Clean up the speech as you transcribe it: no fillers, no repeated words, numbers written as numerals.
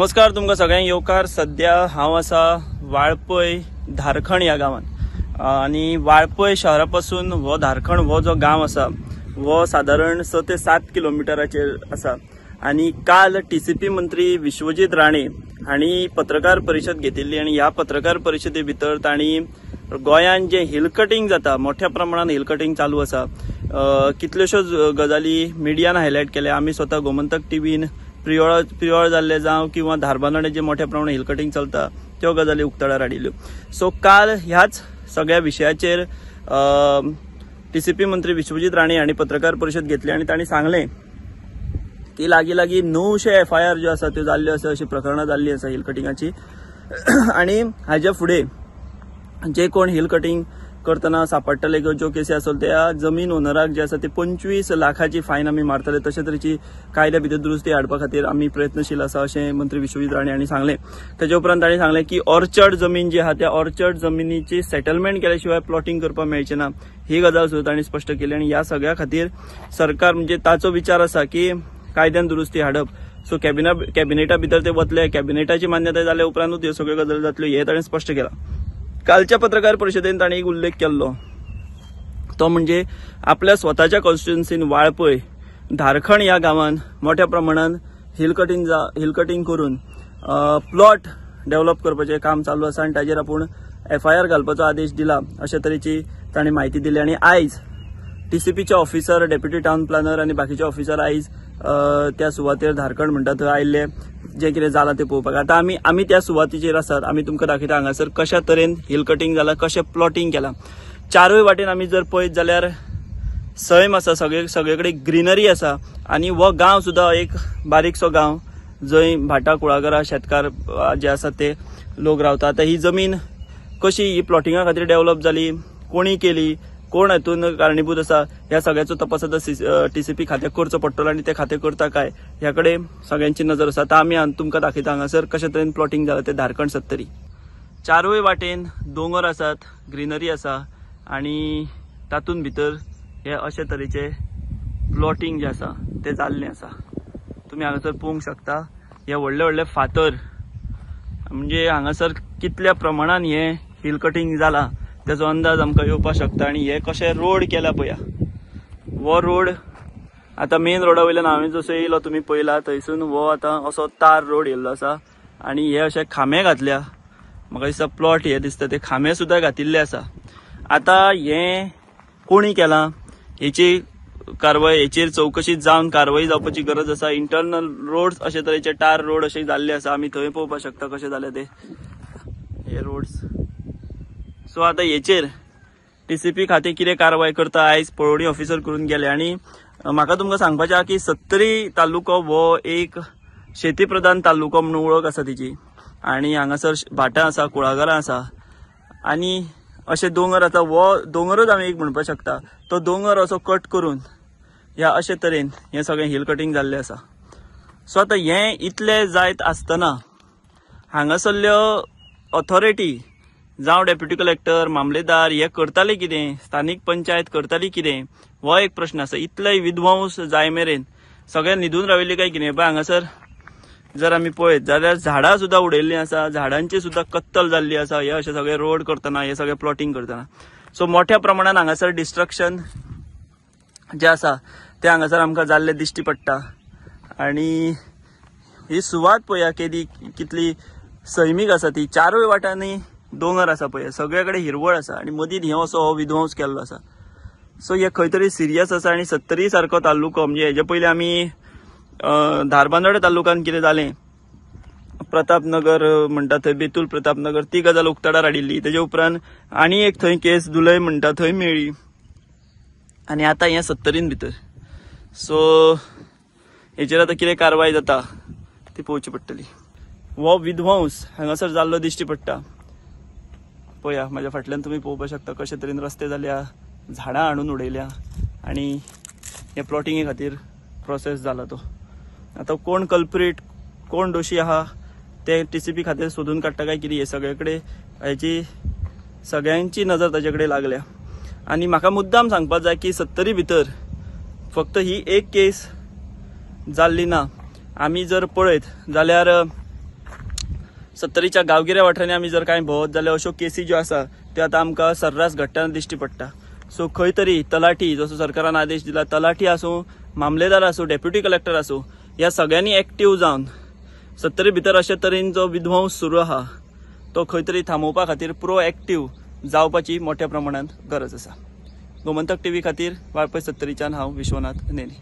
नमस्कार, तुमकां सगळ्यांक येवकार. सद्या हांव आसा वाळपय धारखण ह्या गांवांत आनी वाळपय शहरा पासून हो धारखण हो जो गांव आसा हो सादारण 6 ते 7 किलोमिटराचेर आसा. आनी काल TCP मंत्री विश्वजीत राणे हांणी पत्रकार परिशद घेतिल्ली आनी ह्या पत्रकार परिशदे भितर तांणी गोंयांत जे हिल कटिंग जाता, मोठ्या प्रमाणात हिल कटिंग चालू आसा, कितल्योश्योच गजाली मिडियान हायलायट केल्या. आमी स्वता गोमंतक टीव्हीन प्रियोळ जाल्ले जावं किंवा धारबांदोडे जे मोठ्या प्रमाणात हिल कटिंग चलता त्यो गजाली उक्ताडार हाडिल्ल्यो. सो काल ह्याच सगळ्या विशयाचेर TCP मंत्री विश्वजीत राणे हांणी पत्रकार परिशद घेतली आनी तांणी सांगलें की लागीं लागीं 900 FIR ज्यो आसा त्यो जाल्ल्यो आसा, अशी प्रकरणां जाल्लीं आसा हिल कटिंगाची. आनी हाज्या फुडें जे कोण हिल कटिंग करतना सापडटले किंवा ज्यो केसी आसतल्यो त्या जमीन ओनराक जे आसा ते 25 लाखाची फायन आमी मारतले. तशे तरेची कायद्या भितर दुरुस्ती हाडपा खातीर आमी प्रयत्नशील आसा अशें मंत्री विश्वजीत राणे हांणी सांगलें. तेजे उपरांत तांणी सांगलें की ऑर्चर्ड जमीन जी आहा त्या ऑर्चर्ड जमिनीची सेटलमेंट केल्या शिवाय प्लॉटिंग करपाक मेळचें ना, ही गजाल सुद्दां तांणी स्पश्ट केली. आनी ह्या सगळ्या खातीर सरकार म्हणजे ताचो विचार आसा की कायद्यान दुरुस्ती हाडप. सो कॅबिनेटा भितर ते वतले, कॅबिनेटाची मान्यताय जाल्या उपरांतूच ह्यो सगळ्यो गजाली जातल्यो हें ताणें स्पश्ट केलां. कालच्या पत्रकार परिशदेन ताणें एक उल्लेख केल्लो तो म्हणजे आपल्या स्वताच्या कॉन्स्टिट्युएन्सीन वाळपय धारखण ह्या गांवांत मोठ्या प्रमाणात हिल कटिंग करून प्लॉट डेव्हलप करपाचें काम चालू आसा आनी ताजेर आपूण FIR घालपाचो आदेश दिला अशे तरेची ताणें म्हायती दिली. आनी आयज TCPचे ऑफिसर, डेप्युटी टावन प्लॅनर आनी बाकीचे ऑफिसर आयज त्या सुवातेर धारखण म्हणटा थंय आयिल्ले, जें कितें जालां तें पळोवपाक. आतां आमी त्या सुवातेचेर आसात, आमी तुमकां दाखयता हांगासर कशा तरेन हिल कटिंग जालां, कशें प्लॉटिंग केलां. चारूय वाटेन आमी जर पळयत जाल्यार सैम आसा, सगळे कडेन ग्रिनरी आसा. आनी हो गांव सुद्दां एक बारीकसो गांव जंय भाटा कुळागरां शेतकार जे आसात ते लोक रावतात. आतां ही जमीन कशी ही प्लॉटिंगा खातीर डेव्हलप जाली, कोणी केली, कोण हातून कारणीभूत आसा, ह्या सगळ्याचो तपास आतां TCP खात्याक करचो पडटलो आनी ते खातें करता काय ह्या कडेन सगळ्यांची नजर आसा. आतां आमी तुमकां दाखयता हांगासर कशे तरेन प्लॉटिंग जालां तें धारखण सत्तरी. चारूय वाटेन दोंगर आसात, ग्रिनरी आसा आनी तातूंत भितर हे अशे तरेचे प्लॉटिंग जें आसा तें जाल्लें आसा. तुमी हांगासर पळोवंक शकता हे व्हडले व्हडले फातर, म्हणजे हांगासर कितल्या प्रमाणान हें हिल कटिंग जालां तेजो अंदाज आमकां येवपाक शकता. आनी हे कशे रोड केला पळया, हो रोड आतां मेन रोडा वयल्यान हांवें जसो येयलो तुमी पळयला थंयसून हो आतां असो तार रोड येयल्लो आसा. आनी हे अशे खांबे घातल्या, म्हाका दिसता प्लॉट हे दिसता ते खांबे सुद्दां घातिल्ले आसा. आतां हें कोणी केलां हेची कारवाय, हेचेर चवकशी जावन कारवाय जावपाची गरज आसा. इंटरनल रोड्स अशे तरेचे टार रोड अशे जाल्ले आसा, आमी थंय पळोवपाक शकता कशे जाले ते हे रोड्स. सो आतां हेचेर TCP खातें कितें कारवाय करता आयज पळोवणी ऑफिसर करून गेले. आनी म्हाका तुमकां सांगपाचें आहा की सत्तरी तालुको हो एक शेती प्रधान तालुको म्हणून वळख आसा तिची. आनी हांगासर भाटां आसा, कुळागरां आसा आनी अशे दोंगर आसा. हो दोंगरूच आमी एक म्हणपाक शकता, तो दोंगर असो कट करून ह्या अशे तरेन हें सगळें हिल कटिंग जाल्लें आसा. सो आतां हें इतलें जायत आसतना हांगासरल्यो ऑथॉरिटी जावं डेप्युटी कलेक्टर, मामलेदार हे करताले कितें, स्थानीक पंचायत करताली कितें, हो एक प्रश्न आसा. इतले विध्वंस जाय मेरेन सगळे न्हिदून राविल्ले काय कितें? पळय हांगासर जर आमी पळयत जाल्यार झाडां सुद्दां उडयल्लीं आसा, झाडांची सुद्दां कत्तल जाल्ली आसा हे अशे सगळे रोड करतना, हे सगळे प्लॉटिंग करतना. सो मोठ्या प्रमाणान हांगासर डिस्ट्रक्शन जें आसा तें हांगासर आमकां जाल्लें दिश्टी पडटा. आनी ही सुवात पळया केदी कितली सैमीक आसा ती, चारूय वाटांनी दोंगर आसा पळय, सगळे कडेन हिरवळ आसा आनी मदीं हे असो हो विध्वंस केल्लो आसा. सो हे खंय तरी सिरियस आसा. आनी सत्तरी सारको तालुको म्हणजे हेजे पयलीं आमी धारबांदोडे तालुक्यान कितें जालें, प्रतापनगर म्हणटा थंय बेतूल प्रतापनगर ती गजाल उक्ताडार हाडिल्ली. तेजे उपरांत आनी एक थंय केस दुलय म्हणटा थंय मेळ्ळी आनी आतां हें सत्तरीन भितर. सो हेचेर आतां कितें कारवाय जाता ती पळोवची पडटली. हो विध्वंस हांगासर जाल्लो दिश्टी पडटा. पळया म्हाज्या फाटल्यान तुमी पळोवपाक शकता कशे तरेन रस्ते जाल्या, झाडां हाडून उडयल्या आनी हे प्लॉटिंगे खातीर प्रोसेस जाला तो. आतां कोण कल्प्रीट, कोण दोशी आहा ते TCP खातीर सोदून काडटा काय कितें, हे सगळे कडेन हेची सगळ्यांची नजर ताजे कडेन लागल्या. आनी म्हाका मुद्दाम सांगपाक जाय की सत्तरी भितर फक्त ही एक केस जाल्ली ना. आमी जर पळयत जाल्यार सत्तरीच्या गांवगिऱ्या वाठारांनी आमी जर कांय भोंवत जाल्यार अश्यो केसी ज्यो आसा त्यो आतां आमकां सर्रास घडटना दिश्टी पडटा. सो खंय तरी तलाठी, जसो सरकारान आदेश दिला, तलाठी आसूं, मामलेदार आसूं, डेप्युटी कलेक्टर आसूं, ह्या सगळ्यांनी एक्टीव जावन सत्तरी भितर अशे तरेन जो विध्वंस सुरू आहा तो खंय तरी थांबोवपा खातीर प्रो एक्टीव जावपाची मोठ्या प्रमाणात गरज आसा. गोमंतक टीव्ही खातीर वाळपय सत्तरीच्यान हांव विश्वनाथ नेली.